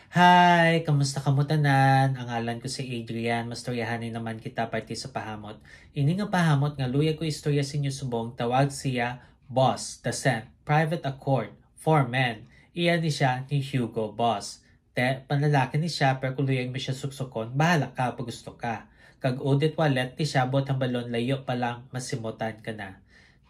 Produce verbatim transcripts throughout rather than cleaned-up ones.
Hi! Kamusta kamo tanan? Ang ngalan ko si Adrian. Mastoryahanay naman kita parte sa pahamot. Ini nga pahamot nga luyag ko istorya sa inyo subong, tawag siya Boss, The Scent, Private Accord, for Men. Iya ni siya ni Hugo Boss. Te, panlalaki ni siya, pero kung luyag mo siya suksukon, bahala ka pag gusto ka. Kag Eau de Toilette ni siya, buot hambalon, layo pa lang, masimutan ka na.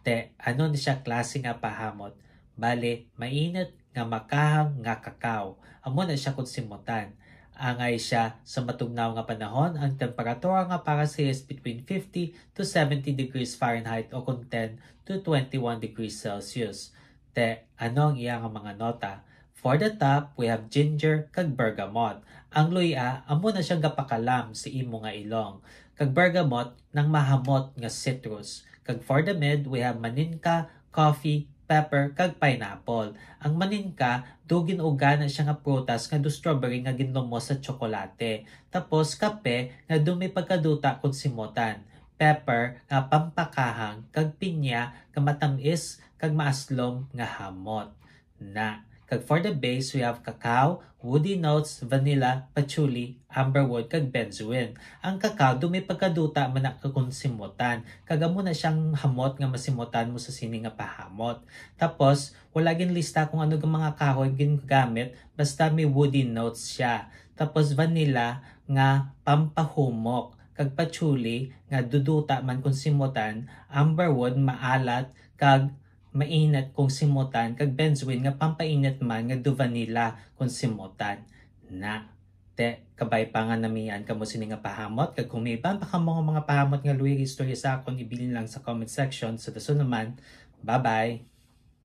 Te, ano ni siya klase nga pahamot? Bale, mainit nga makahang nga kakaw. Amo na siya kung simutan. Angay siya sa matugnaw nga panahon, ang temperatura nga para sa iya is between fifty to seventy degrees Fahrenheit o kung ten to twenty-one degrees Celsius. Te, ano ang iya nga mga nota? For the top, we have ginger kag bergamot. Ang luya, amo na siyang gapakalam sa imo nga ilong. Kag bergamot, nang mahamot nga citrus. Kag for the mid, we have maninka, coffee, pepper, kag pineapple. Ang maninka, daw gin-uga na siya nga prutas nga daw strawberry nga ginlumos sa tsokolate. Tapos kape nga daw may pagkaduta kon simutan. Pepper nga pampakahang, kag pinya nga matamis kag maaslom nga hamot. Na. Kag for the base, we have cacao, woody notes, vanilla, patchouli, amberwood, kag benzoin. Ang cacao, daw may pagkaduta man na kon simutan. Kag amo na siyang hamot nga masimutan mo sa sini nga pahamot. Tapos, wala ginlista kung ano nga mga kahoy gingamit, basta may woody notes siya. Tapos, vanilla nga pampahumok. Kag patchouli nga duduta man kon simutan, amberwood maalat, kag mainit kung simutan, kag benzoin nga pampainit man nga daw vanilla kung simutan. Na. Te, kabay pa nga namian kamo sini nga pahamot, kag kung may iban pa kamo nga mga pahamot nga luyag istorya sa akon, ibilin lang sa comment section. Sa dason naman, bye-bye!